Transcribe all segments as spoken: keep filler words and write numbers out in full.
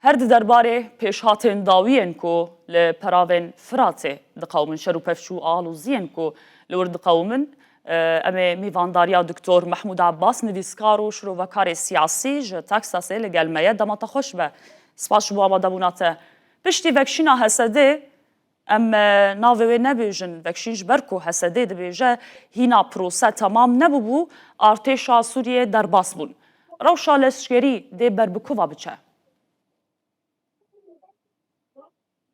Her di derbarê pêşhatên dawiyên ku li peravên Firatê diqewimin, şer û pevç û aloziyên ku li wir diqewimin, e, em ê mîvandariya Doktor Mehmûd Abbas, nivîskar û şirovekarê siyasî ji Texasê li gel me ye. Dema te xweş be. Spas ji bo amadebûna te. Piştî vekşîna H S D, em, e, navê wê nebêjin, vekşîn ji ber ku H S D dibêje hîna prose temam nebûbû, artêşa Sûriyê derbas bûn. Rewşa leşkerî dê ber bi ku va biçe?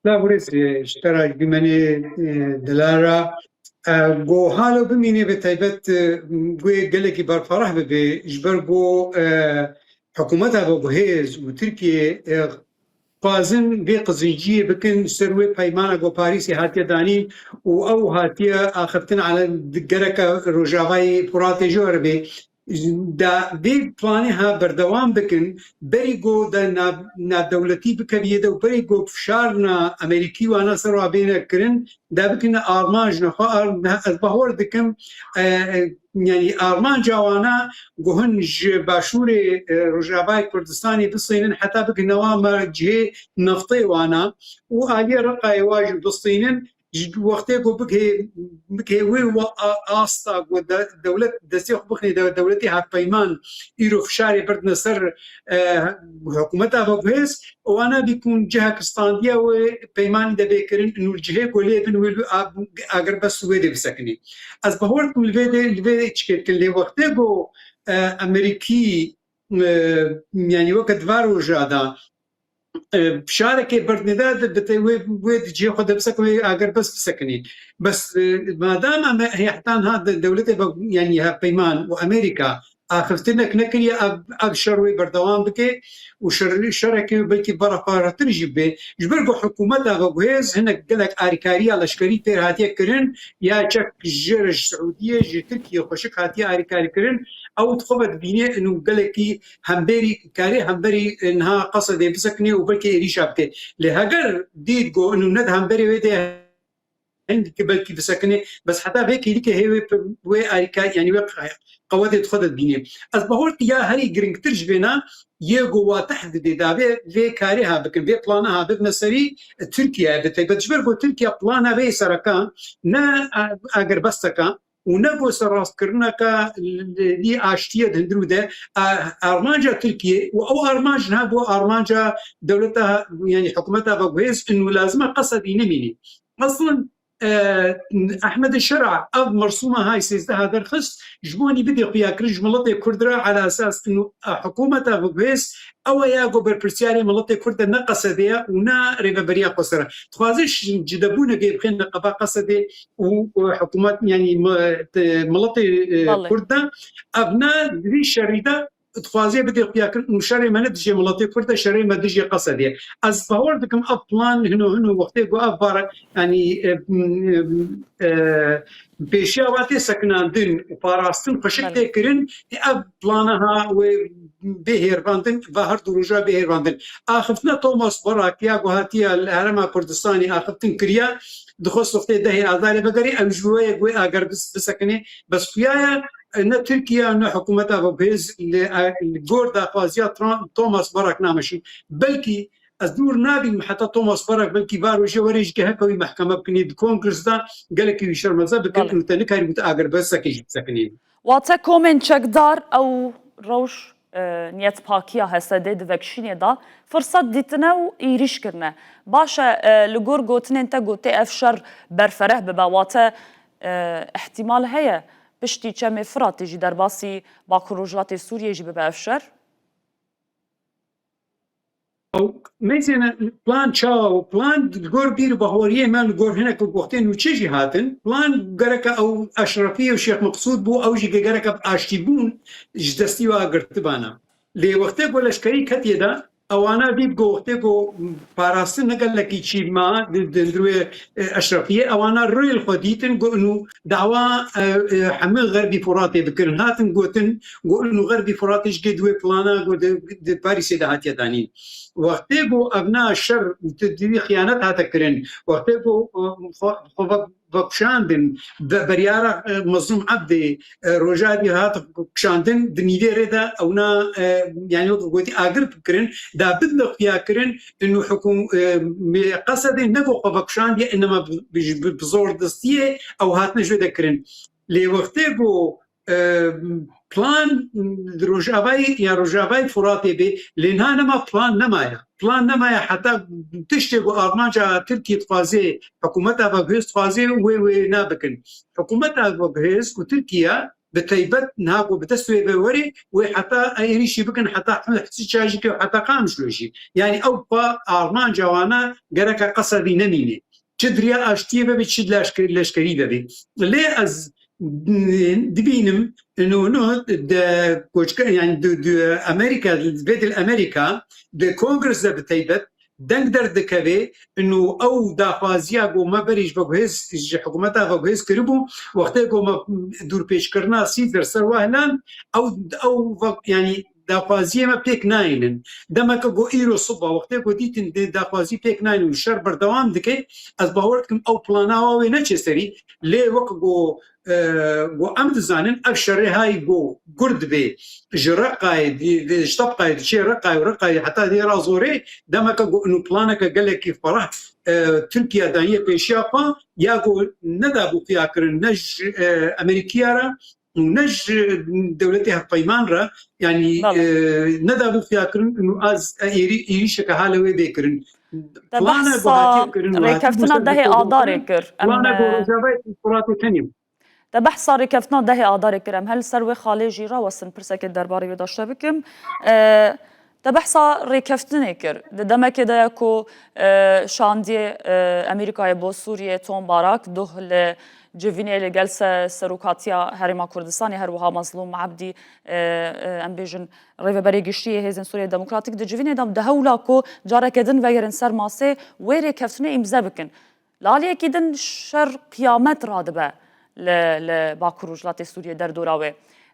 Laborês, e, ji te re, ji bîmenê, e, Dilara, e, go halo bimîne, bi taybet, e, guhê gelekî berfareh bibe, ji ber go, e, hikûmeta veguhêz û Tirkiye, e, xwazin vê qizinciyê bikin ser wê peymana ku Parîsê hatiye danîn û ew hatiye axiftin ala gereke Rojavayê Furatê jî weribe. Da vê planê ha berdewam bikin, berî ku de nav-, navdewletî bikeviyê de û berî ku fişarna Amerîkî wana ser wa bêne kirin, da bikine armanc nexwe ar-, ne-, ez bahwer dikim, e, e, yanî armanca wana ku hin ji başûrê, e, Rojavayê Kurdistanê bisînin heta bikine wa me cihê neftê wana û aliyê Reqayê wa jî bisînin. Ji wextê ku bike, bike wê we a-, asta ku de-, dewlet destê xwe bixine de-, dewletê hevpeyman îro fişarê berdine ser, e, hikûmeta veguhêz, wana bî ku cihek standiye wê peymanî de bê kirin, û li cihê ku lê bin wê li a-, agirbest wê dê bisekinî. Ez bahwer dikim li vê dê, li vê dê çikê dikin. Lê wextê ku, e, Amerîkî, e, yanî weke di va roja de, e, fişarekê berdine de, de, bi te wê, wê di cihê xwe de bisekinî, wê agirbest bisekinî. Bes, e, madam em hê heta niha de, dewletê ve, yanî hevpeyman û Amerîka axiftinek nekiriye, ev, ev şer wê berdewam bike û şer, şerekê belkî berxweretir jî bibe. Ji ber ku hikûmeta veguhêz hinek gelek alîkariya leşkerî pêr hatiye kirin, ya çek ji, ji Siûdiyê, ji Tirkiye xweşik hatiye alîkarî kirin, ew dixwe vedibîne û gelekî hemberî, karê hemberî, e, niha Qesedê bisekine û belkî êrîşa bike. Lê heger dît ku û ne di hemberê wê de hingî belkî bisekine, bes heta vê kêlîkê hê wê, wê alîka, yanî wê qewetê dixwe de dibîne. Ez bahwer dikim ya herî giringtir ji vêna yê ku wa tehdidê da vê, vê karê ha bikin, vê plana ha bibine serî, e, Tirkiye, bi taybet ji ber ku Tirkiye plana vê sereka ne, e, agirbesteka, û ne bo serrastkirineke li, li, li aştiyê di hundirû de, a, armanca Tirkiyê û ew armanc niha bo armanca dewleta, yanî hikûmeta veguhêz û lazim e Qesedî nemînî. Eslin, e, Ehmed Şera ev mersûma hay sêzdeh derxist, ji bo nî bidê xuyakirin ji miletê Kurd re ala esas û, e, hikûmeta veguhêz ew e ya ku berpirsiyarê miletê Kurd de ne Qesedê ye û ne rêveberiya Qesedê. Dixwaze ji, cidebûnekê bixêne qeba Qesedê û, û hikûmet, yanî mi-, te-, miletê, e, Belê. Kurd de. Ev ne di vî şerî de dixwaze bidê xuyakirin û şerê me ne dijê miletê Kurd e, şerê me dijê Qesedê ye. Ez bawer dikim ev plan hino hino wextê ku ev var, yanî, e, e, e, pêşiya wa tê sekinandin û parastin xweşik Belê. Tê kirin, ev plana ha wê bê hêrvandin, va her du roja bê hêrvandin. Axiftina Thomas Barak ya ku hatiye li Herêma Kurdistanê axiftin kiriye, dixwest wextê dehê Azarê vegerê, ew ji wê yek wê ager bis-, bisekine. Bes xuya ye, ne Tirkiye, ne hikûmeta veguhêz li, li gor daxwaziya Tran-, Thomas Barak nameşin. Belkî ez dûr nabînim heta Thomas Barak belkî va rojê were ji geheke wî mehkeme bikinê. Di Kongres de gelekî wî şermeze bikin Belê. Û te nikarî û te agerbestekê jî bisekinî. Wate komên çekdar ew rewş, e, niyetpakiya H S D di vekşînê de firsat dîtine û êrîş kirine. Baş e, e, li gor gotinên te gotê ev şer berfereh bibe, wate, e, ihtimal heye piştî Çemê Firatê jî derbasî Bakur Rojhilatê Sûriyê jî bibe ev şer? Ew, mêzêne plan çawa û plan li gor bîr û baweriyê me li gor hinek û goxtên nûçe jî hatin. Plan gereke ew Eşrefî û Şêx Meqsûd bû, ew jî gereke bi aştîbûn ji destî wa girtibana. Lê wextê ku leşkerî ketiye de, ewana dît ku wextê ku parastin ne gelekî çî ma di, di hundirê, e, Eşrefiyê, ewana rê li xwe dîtin ku û dawa, e, e, hemî Xerbî Furatê bikirin. Hatin gotin ku û Xerbî Furatê ji gê di wê plana ku di, di Parîsê de hatiye danîn. Wextê ku evna şer û di, di wî xiyanet hate kirin, wextê ku, e, xwe, xwe ve vekuşandin, be-, beryara, e, Mezlûm Ebdê, e, Rojavî hat kuşandin, di nîvê rê de ewna, e, yanî wek gotî agir kirin, da bidin xuyakirin, inu hukum, e, me-, Qesedê ne ku xwe vekuşandiye, inema bi, bi, bi, bi zordistiyê ew hatine jê de kirin. Lê wextê ku, e, plan di Rojavayê ya Rojavayê Furatê bê, lê niha nema plan nemaye. Plan nemaye heta tiştê ku armanca Tirkiyê dixwaze, hikûmeta vegihêz dixwaze wê wê nabikin. Hikûmeta vegihêz û Tirkiye bi teybet niha ku bi dest wê ve werê, wê heta êrîşî bikin, heta Hsî Çajikê û heta Qamişlo jî. Yanî ew pa armanca wana gereke Qesedî nemîne. Çi di riya aştiyê vebê, çi leşker-, leşkerî vebê. Lê ez dibînim, ino, ino, de koçka, yani, di, di Amerika, vê dil Amerika, di Kongres de bi teybet, deng derdikeve, ino ew daxwaziya ku me berî ji vegihêz, ji hikûmeta vegihêz kiribû, wextê ku me dûrpêçkirina Sîdir ser wa hilan, ew, ew vak-, yani, daxwaziyê me pêk nayînin. Demeke ku îro siba, wextê ku dîtin dê daxwazî pêk nayînin û şer berdewam dike, ez bawer dikim ew plana wa wê neçe serî, lê wek ku, e, ku em dizanin, ev şerê hay ku gur dibê ji Reqayê, di, di, ji Tebqayê diçê Reqayê û Reqayê heta dê ra zorê, demeke ku inu planeke gelekî ferah, e, Tirkiye daniye pêşiya xwe, ya ku nedabû xuya kirin ne ji, e, Amerîkiya re, û ne ji dewletê hevpeyman re, yanî, Belê. e, nedabû xuyakirin û az, e, êrî-, êrîşeke hale wê bê kirin. Te Plana ku behsa hatiye kirin û hatiye rêkeftina dehê Adarê kir. Em, plana ku e, Rojavayê Firatê tenê. Te behsa rêkeftina dehê Adarê kir. Em her li ser wê xalê jî rawestin pirsekê derbarê wê de ji te bikim. E, Te behsa rêkeftinê kir. Di demekê de ye ku, e, şandiyê, e, Amerîkayê bo Sûriyê Tom Barak duh li civînê li gel se-, serokatiya Herêma Kurdistanê, her wiha Mezlûm Ebdî, e, e, em bêjin rêveberê giştî yê Hêzên Sûriyê Demokratîk di civînê de, di hewla ku careke din vegerin ser masê wê rêkeftinê îmze bikin. Li aliyekî din şer qiyamet radibe li, li Bakur Rojhilatê Sûriyê derdora wê.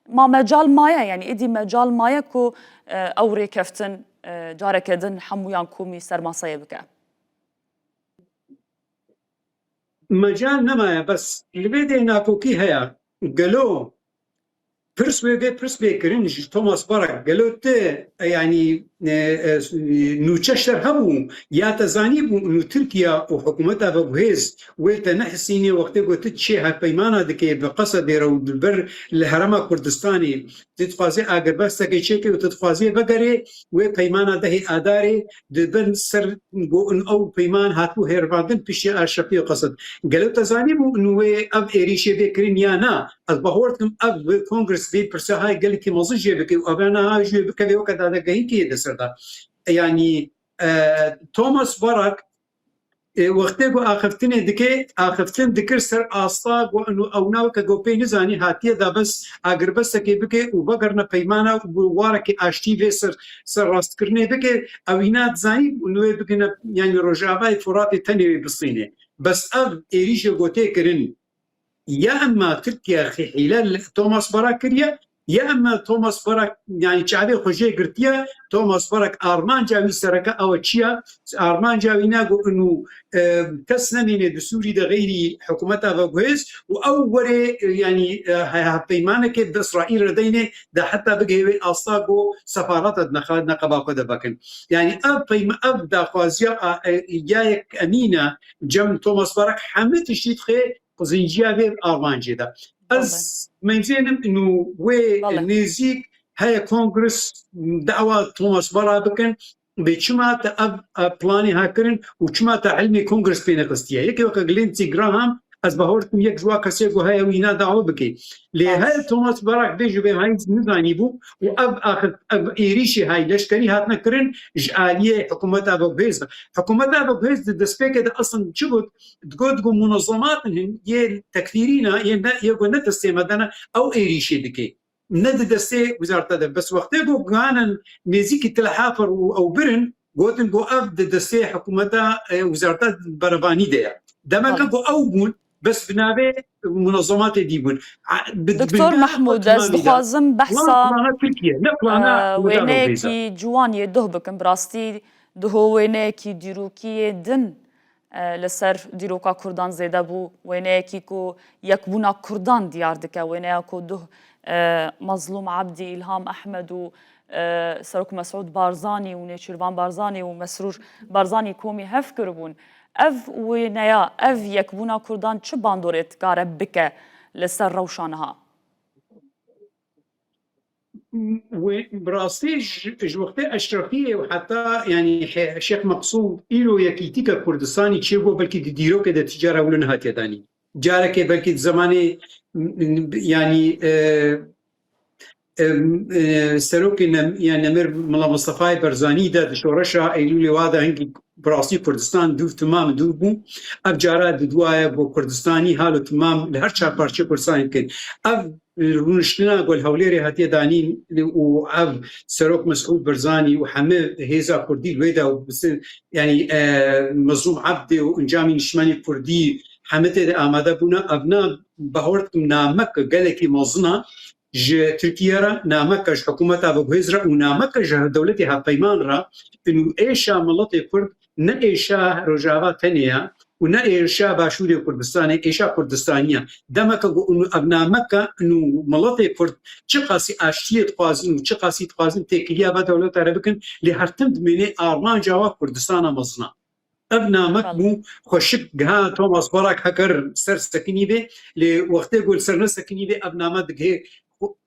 Ma mecal maye, yanî êdî mecal maye ku, e, ew rêkeftin, e, careke din hemûyan komî ser maseyê bike? Mecal nemaye, bes li vê dê nakokî heye. Gelo Pirs wê vê pirs bê kirin ji Thomas Barak, gelo tu, e, yanî, e, e, nûçe şer hebû, ya te zanîbû û Tirkiye û hikûmeta veguhêz wê te nehisînê wextê ku tu çê hevpeymana dikê bi Qesedê re û li ber li Herêma Kurdistanê, tu dixwazê agirbestekê çêkê û tu dixwazê vegerê wê peymana dehê Adarê di bin ser ku ew peyman hatibû hêrvandin piştî Arşefî û Qesed. Gelo te zanîbû û wê ev êrîşê bê kirin ya na? Ez bawer dikim ev wê kongres vê pirse hay gelekî mezin jê bike û ev niha jê bikeve weke dadegehînkê yê de ser de. Yanî, e, Thomas Barak, e, wextê ku axiftinê dike, axiftin dikir ser asta ku eno ew na weke ku pê nizanî hatiye da bes agirbestekê bike û vegerine peymana û bi warekî aştî vê ser, ser rastkirinê bike, ew îna dizanî û wê bigine, yanî Rojavayê Furatê tenê wê bistîne. Bes ev êrîşê ku tê kirin, ya emma Tirkiye xî-, hîle li Thomas Barak kiriye, ya emma Thomas Barak, yanî çavê xwe jê girtiye, Thomas Barak armanca wî sereke ew çi ye? Armanca wî ne ku inu, e, kes nemîne di Sûrî de xeyrî hikûmeta veguhêz û ew were, e, yanî, e, he-, hevpeymanekê bi Îsraîl re deyne de heta bigihê wê asta ku sefarata di nexa-, neqeba xwe de vekin. Yanî ev peyma-, ev daxwaziya a, e, ya yek emîne cem Thomas Barak hemî tiştî dixê zinciya vê armancê de. Ez Belê. meyzênim inu wê Belê. nêzîk heye kongres dawa Thomas Barak bikin, bê çima te ev, ev planê ha kirin û çima te ilmê kongres pê nexistiye? Yekê weke Lindsey Graham, ez bawer dikim yek ji wa kesê ku heye wî na dawa bike. Lê Baş. her Thomas Barak bê ji vê hayî nizanî bû û ev axir, ev êrîşê hay leşkerî hatine kirin ji aliyê hikûmeta veguhêz de. Hikûmeta veguhêz di destpêkê de eslin çi got? Digot ku munezematên hin yê tekfîrî ne, yê ne, yê ku ne destê me de ne, ew êrîşê dike. Ne di destê wizareta de. Bes wextê ku ganin nêzîkî Tel Hafer û ew birin, gotin ku ev di destê hikûmeta, e, wizareta berevanî de ye. Demeke Belê. ku ew bûn, bes bi navê munezematê dî bûn. A, bi, bi Doktor navê Mehmûd, ez Otmanî de. dixwazim Plan, behsa, plana Tirkiye, ne plana e, hikûmeta Rojêza. wêneyekî ciwan yê duh bikim. Bi rastî duho wêneyekî dîrokî yê din e, li ser dîroka Kurdan zêde bû, wêneyekî ku yekbûna Kurdan diyar dike, wêneya ku duh, e, Mazlûm Ebdî, Îlham Ehmed û, e, Serok Mesûd Barzanî û Nêçîrvan Barzanî û Mesrûr Barzanî komî hev kiribûn. Ev wêneya, ev yekbûna Kurdan çi bandorê dikare bike li ser rewşa niha? Wê, bi rastî ji, ji wextê Eşrefiyê û heta, yanî, he-, Şêx Meqsûd îro yekîtîka Kurdistanî çêbû, belkî di dîrokê de ti cara wilo nehatiye danîn. Carekê belkî di zemanê, m-, m-, yanî, e, e, e, serokê nem-, yanî nemir Mela Mistefayê Berzanî de di şoreşa Eylûlê wa de hingî bi rastî Kurdistan dûv, timam dûv bû. Ev cara di duwaye bo Kurdistanî halo timam li her çar parçeyê Kurdistanê dikin. Ev rûniştina ku li Hewlêrê hatiye danîn û ev Serok Mesûd Barzanî û hemî hêza Kurdî li wê de û bi se-, yanî, e, Mezlûm Ebdê û encamên niştimanî Kurdî hemî tê de amade bûne. Ev na bahor dikim nameke gelekî mezin e ji Tirkiye re, nameke ji hikûmeta veguhêz re û nameke ji dewletê hevpeyman re. Û êşa miletê Kurd ne êşa Rojava tenê ye û ne êşa Başûrê Kurdistanê, êşa Kurdistanî ye. Demeke ku û ev nameke û miletê Kurd çiqasî aştiyê dixwazin û çiqasî dixwazin têkiliya ve dewleta re bikin, lê her tim dimêne armanca we Kurdistana mezin e. Ev namek bû xweşik giha Thomas Barak heker ser sekinî bê, lê wextê ku li ser nesekinî bê, ev name digihê.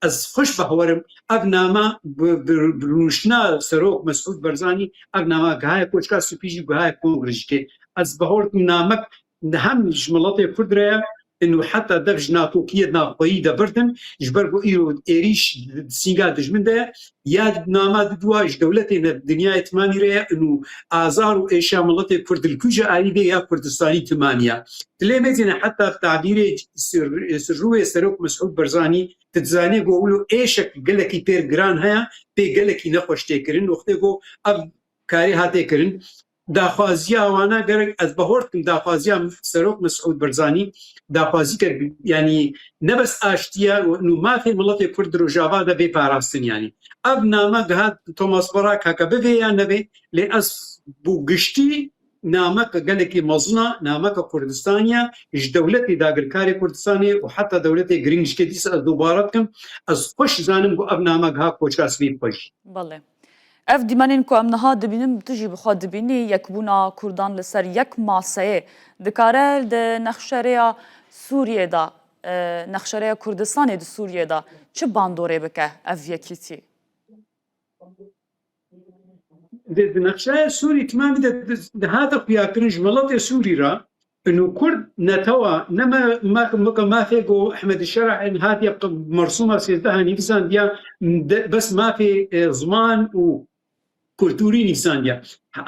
Ez xweş behwerim, ev name bi, bi, bi rûniştina Serok Mesûd Barzanî, ev name gihaye Koçka Spî jî, gihaye Kongre jî. Ez behwer namek hem ji miletê Kurd re ye, û heta dev ji nakokiyê navxweyî de birdim, ji ber ku îro êrîş di sînga dijmin de ye, ya nama diduwa ji dewletê ne dinyayê timamî re ye, û azar û êşa miletê Kurd li ku jî alî bê ya Kurdistanî timamî ye. Dilê me zîne heta tabîrê sir-, sirrûyê Serok Mesûd Barzanî, tu dizanê ku wilo êşek gelekî pêr giran heye, pê gelekî nexweş tê kirin. Wextê ku ev karê hatê kirin, daxwaziya wana gerek ez bahor dikim, daxwaziya Serok Mesûd Barzanî, daxwazî ke, yanî, ne bes aştiye û mafê miletê Kurd di Rojava de bê parastin, yanî. Ev name gihat Thomas Barak heke bivê ya nevê, lê ez bû giştî nameke gelekî mezin e, nameke Kurdistanî ye, ji dewletê dagirkarê Kurdistanê û heta dewletê giring jî ke dîsa ez dubare dikim, ez xweş zanim ku ev name giha Koçka Spî xwe jî. Belê. Ev dîmenên ku em niha dibînin, tu jî bi xwe dibînî, yekbûna Kurdan li ser yek maseyê dikare di nexşerêya Sûriyê de, e, nexşerêya Kurdistanê di Sûriyê de çi bandorê bike ev yekîtî? Di, di nexşeya Sûrî timamî de di, dihate xuyakirin ji miletê Sûrî re, û Kurd netewa, ne me, me, me, mafê ku Ehmed Şer'ê hatiye qe-, mersûma sêzdeh nivîsandiya, de, bes mafê, e, ziman û kulturî nivîsandiya.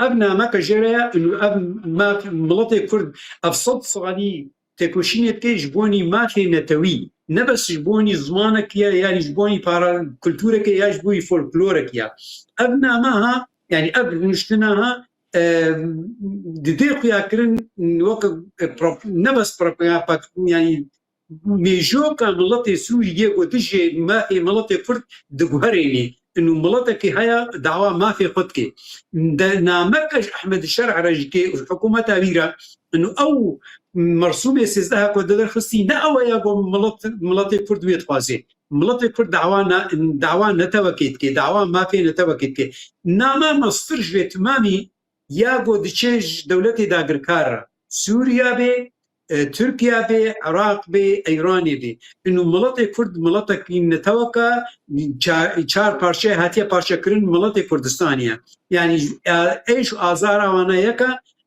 Ev nameke jê re ye, û ev maf, miletê Kurd ev sed salî têkoşînê dike ji bonî mafê netewî, ne bes ji bonî zimanekî ye, yanî ji bonî para kulturekê ya ji bonî folklorekî ye. Ev name ha, yanî ev rûniştina ha, e, didê xuya kirin wek, e, pro-, ne bes pro-, ya pak-, yanî mêjoka miletê Sûriyê ku dijê mafê miletê Kurd diguherênê. Û miletekî heye dawa mafê xwe dike. De nameke ji Ehmed Şer'ê re jî ke hikûmeta wî re, û ew mersûmê sêzdeh ku derxistî, ne ew e ya ku milet, miletê Kurd wê dixwaze. Miletê Kurd dawa na-, dawa netewekê dike, dawa mafê netewekê dike. Name mestir ji vê timamî ya ku diçe ji dewletê dagirkar re, Sûriya bê, e, Tirkiye bê, Iraq bê, Îranê bê. Û miletê Kurd miletekî neteweka çar, çar parçe hatiye parçekirin miletê Kurdistanê ye. Yanî, e, êş û azara wana yek e,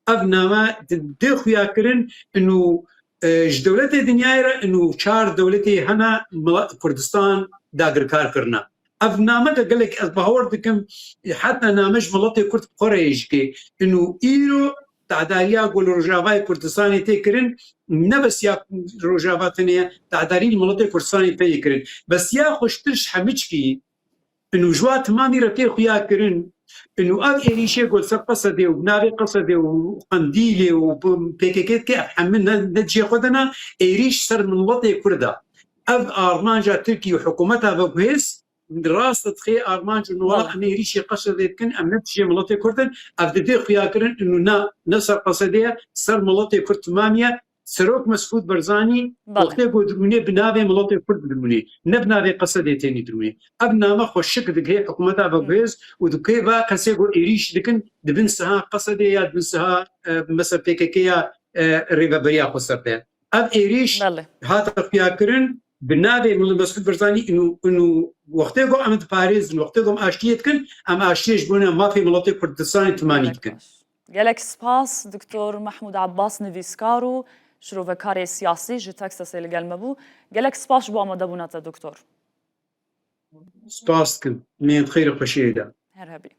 ev name dê xuya kirin û, e, ji dewletê dinyayê re û çar dewletê hene mila-, Kurdistan dagirkar kirine. Ev nameke gelek ez bawer dikim, heta name ji miletê Kurd bi xwe re yê jike. Û îro tadariya ku li Rojavayê Kurdistanê tê kirin, ne bes ya Rojava tenê ye, tadarî li miletê Kurdistanê tê yê kirin. Bes ya xweştir ji hemî çikî, û ji wa timamî re tê xuya kirin, û ev êrîşê ku li ser Qesedê û bi navê Qesedê û Qendîlê û bi P K K dike, ev hemî ne, ne cihê xwe de ne, êrîş ser miletê Kurd e. Ev armanca Tirkî û hikûmeta veguhêz rast dixê armanc û wala em êrîşê Qesedê dikin, em ne dijê miletê Kurd in, ev didê xuyakirin û na, ne ser Qesedê ye, ser miletê Kurd timamî ye. Serok Mesûd Barzanî wextê ku dirûnê bi navê miletê Kurd dirûnê, ne bi navê Qesedê tênî dirûnê. Ev name xweşik digihê hikûmeta veguhêz û dikê va kesê ku êrîş dikin, di bin siha Qesedê ya di bin siha, e, mesela P K K ya, e, rêveberiya Xweser de. Ev êrîş hate xuyakirin bi navê Mil-, Mesûd Barzanî û, û wextê ku em diparêzin, wextê ku em aştiyê dikin, em aştiyê ji bona mafê miletê Kurdistanê timanî dikin. Gelek spas, Doktor Mehmûd Abbas, nivîskar û şirovekarê siyasî ji Texasê li gel me bû. Gelek spas ji bo amadebûna te, Doktor. Spas dikim. Mênd xeyr û xweşiyê de. Her hebî.